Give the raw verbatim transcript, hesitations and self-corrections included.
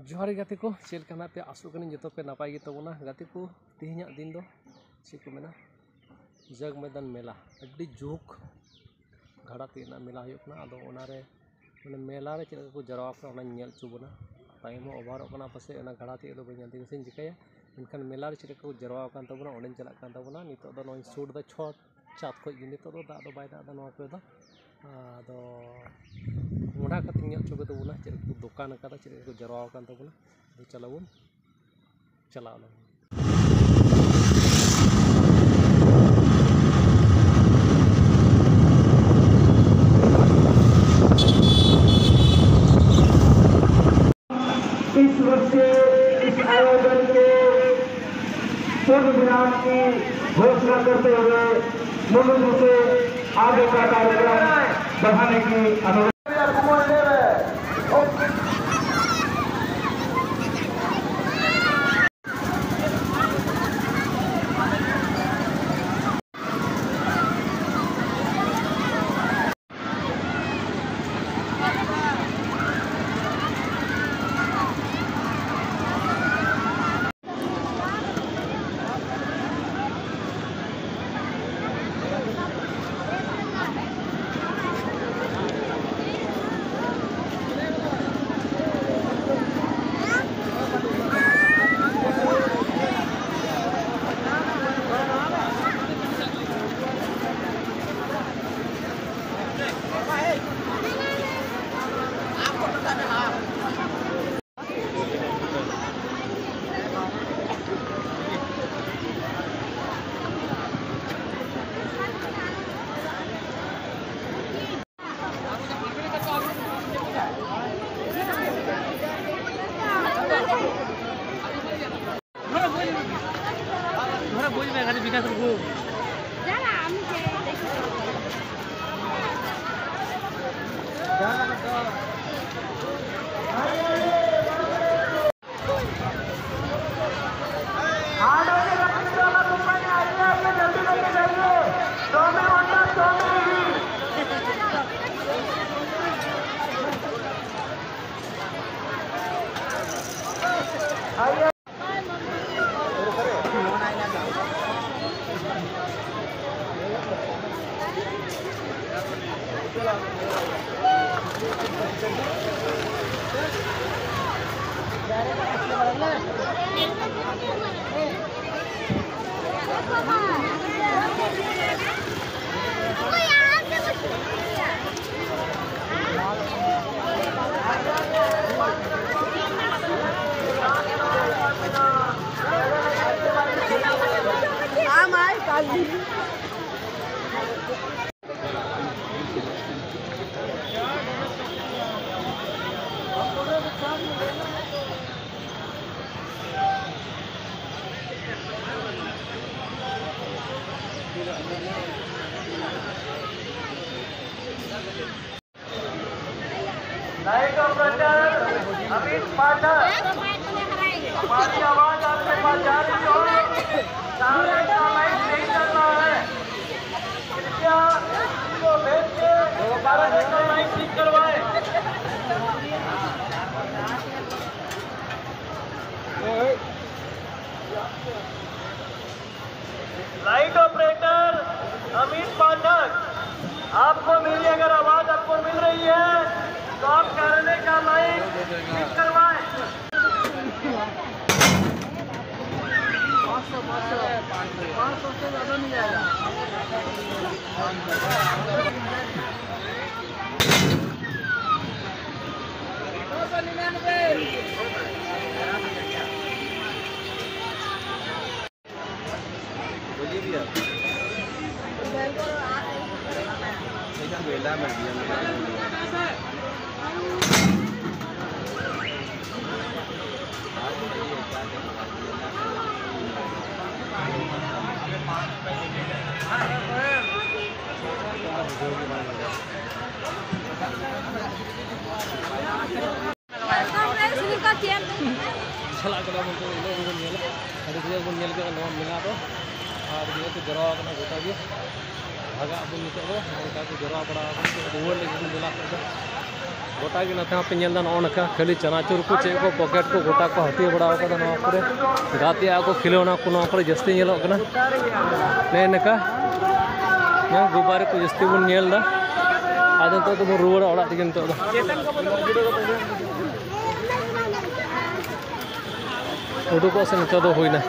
ᱡᱚᱦᱟᱨ ᱜᱮ ᱜᱟᱛᱮ ᱠᱚ, ᱪᱮᱫ ᱞᱮᱠᱟ ᱢᱮᱱᱟᱜ ᱯᱮᱭᱟ? ᱟᱥᱚᱜ ᱠᱟᱹᱱᱟᱹᱧ ᱡᱚᱛᱚ ᱯᱮ ᱱᱟᱯᱟᱭ ᱜᱮ ᱛᱟᱵᱚᱱᱟ᱾ ᱜᱟᱛᱮ ᱠᱚ, ᱛᱮᱦᱮᱧᱟᱜ ᱫᱤᱱ ᱫᱚ ᱪᱮᱫ ᱠᱚ ᱢᱮᱱᱟ, ᱡᱟᱜᱽ ᱢᱚᱭᱫᱟᱱ ᱢᱮᱞᱟ, ᱟᱹᱰᱤ ᱡᱩᱜᱽ ᱜᱷᱟᱲᱟ ᱛᱤᱭᱳᱜ ᱨᱮᱱᱟᱜ ᱢᱮᱞᱟ ᱦᱩᱭᱩᱜ ᱠᱟᱱᱟ᱾ ᱟᱫᱚ ᱚᱱᱟᱨᱮ, ᱢᱟᱱᱮ, ᱢᱮᱞᱟ ᱨᱮ ᱪᱮᱫ ᱞᱮᱠᱟ ᱠᱚ ᱡᱟᱨᱣᱟ ᱠᱟᱱᱟ, ᱚᱱᱟᱧ ᱧᱮᱞ ᱦᱚᱪᱚ ᱵᱚᱱᱟ᱾ ᱴᱟᱭᱤᱢ ᱦᱚᱸ ᱚᱵᱷᱟᱨᱚᱜ ᱠᱟᱱᱟ, ᱯᱟᱥᱮᱡ ᱚᱱᱟ ᱜᱷᱟᱲᱟ ᱛᱤᱭᱳᱜ ᱫᱚ ᱵᱟᱹᱧ ᱧᱮᱞ ᱛᱮᱜᱮ ᱥᱮᱧ ᱪᱤᱠᱟᱹᱭᱟ᱾ ᱢᱮᱱᱠᱷᱟᱱ ᱢᱮᱞᱟ ᱨᱮ ᱪᱮᱫ ᱞᱮᱠᱟ ᱠᱚ ᱡᱟᱨᱣᱟ ᱟᱠᱟᱱ ᱛᱟᱵᱚᱱᱟ, ᱚᱸᱰᱮᱧ ᱪᱟᱞᱟᱜ ᱠᱟᱱ ᱛᱟᱵᱚᱱᱟ᱾ ᱱᱤᱛᱚᱜ ᱫᱚ ᱱᱚᱜᱼᱚᱭ ᱥᱩᱴ ᱫᱟ ᱪᱷᱚ ᱪᱟᱸᱫ ᱠᱷᱚᱡ ᱜᱮ, ᱱᱤᱛᱚᱜ ᱫᱚ ᱫᱟᱜ ᱫᱚ ᱵᱟᱭ ᱫᱟᱜ ᱮᱫᱟ ᱱᱚᱣᱟ ᱠᱚᱨᱮ ᱫᱚ᱾ ᱟᱫᱚ ᱢᱚᱰᱟ ᱠᱟᱛᱮᱧ ᱧᱮᱞ ᱦᱚᱪᱚ ᱠᱮ ᱛᱟᱵᱚᱱᱟ, ᱪᱮᱫ ᱞᱮᱠᱟ ᱠᱚ ᱫᱚᱠᱟᱱ ᱟᱠᱟᱫᱟ, ᱪᱮᱫ ᱞᱮᱠᱟ ᱠᱚ ᱡᱟᱨᱣᱟ ᱟᱠᱟᱱ ᱛᱟᱵᱚᱱᱟ᱾ ᱟᱫᱚ ᱪᱟᱞᱟᱣ ᱵᱚᱱ, ᱪᱟᱞᱟᱣ ᱞᱮᱱ᱾ इस वर्ष के इस आयोजन के पूर्ण विराम की घोषणा करते हुए मुन्नू जी से आगे का कार्यक्रम बढ़ाने की अनुरोध। लाइट ऑपरेटर अमित पाठक, हमारी आवाज आपके पास जा रही हो, सामने का लाइट नहीं चल रहा है, कृपया इसको भेज के सामने का लाइट ठीक करवाएं। लाइट ऑपरेटर अमित पाठक, आपको मेरी अगर आवाज आपको मिल रही है तो आप कार्यालय का लाइट ठीक करवाएं। बोलिए भैया। एकदम वेला में भैया, मेला में। आज बताइए, क्या क्या मंगा दिया? ᱱᱤᱛᱚᱜ ᱫᱚ ᱤᱱᱟᱹᱜ ᱜᱮᱵᱚᱱ ᱧᱮᱞᱟ᱾ ᱟᱹᱰᱤ ᱠᱟᱡᱟᱠ ᱵᱚᱱ ᱧᱮᱞ ᱠᱮᱫᱟ ᱱᱚᱣᱟ ᱢᱮᱞᱟ ᱫᱚ᱾ ᱟᱨ ᱱᱤᱭᱟᱹ ᱠᱚ ᱡᱟᱣᱨᱟ ᱟᱠᱟᱱᱟ ᱜᱚᱴᱟ ᱜᱮ᱾ ᱵᱷᱟᱜᱟᱜ ᱟᱵᱚᱱ ᱱᱤᱛᱚᱜ ᱫᱚ, ᱱᱚᱝᱠᱟ ᱠᱚ ᱡᱟᱣᱨᱟ ᱵᱟᱲᱟ ᱟᱠᱟᱱᱟ, ᱱᱤᱛᱚᱜ ᱨᱩᱣᱟᱹᱲ ᱞᱟᱹᱜᱤᱫ ᱵᱚᱱ ᱢᱮᱞᱟ ᱠᱷᱚᱱ ᱫᱚ᱾ ᱜᱚᱴᱟ ᱜᱮ ᱱᱚᱛᱮ ᱦᱚᱸ ᱯᱮ ᱧᱮᱞ ᱮᱫᱟ, ᱱᱚᱜᱼᱚ ᱱᱚᱝᱠᱟ ᱠᱷᱟᱹᱞᱤ ᱪᱟᱱᱟᱪᱩᱨ ᱠᱚ ᱪᱮᱫ ᱠᱚ ᱯᱚᱠᱮᱴ ᱠᱚ ᱜᱚᱴᱟ ᱠᱚ ᱦᱟᱹᱴᱤᱧ ᱵᱟᱲᱟ ᱟᱠᱟᱫᱟ ᱱᱚᱣᱟ ᱠᱚᱨᱮ᱾ ᱜᱟᱛᱮᱜᱼᱟ ᱠᱚ, ᱠᱷᱮᱞᱳᱱᱟ ᱠᱚ ᱱᱚᱣᱟ ᱠᱚᱨᱮ ᱡᱟᱹᱥᱛᱤ ᱧᱮᱞᱚᱜ ᱠᱟᱱᱟ᱾ ᱱᱮᱜᱼᱮ ᱱᱚᱝᱠᱟ ᱱᱚᱣᱟ ᱜᱩᱵᱟᱨᱮ ᱠᱚ ᱡᱟᱹᱥᱛᱤ ᱵᱚᱱ ᱧᱮᱞ ᱮᱫᱟ᱾ ᱟᱫᱚ ᱱᱤᱛᱚᱜ ᱫᱚᱵᱚᱱ ᱨᱩᱣᱟᱹᱲᱟ ᱚᱲᱟᱜ ᱛᱮᱜᱮ ᱱᱤᱛᱚᱜ ᱫᱚ᱾ ᱩᱰᱩᱠᱚᱜ ᱥᱮ ᱱᱤᱛᱚᱜ ᱫᱚ ᱦᱩᱭᱱᱟ᱾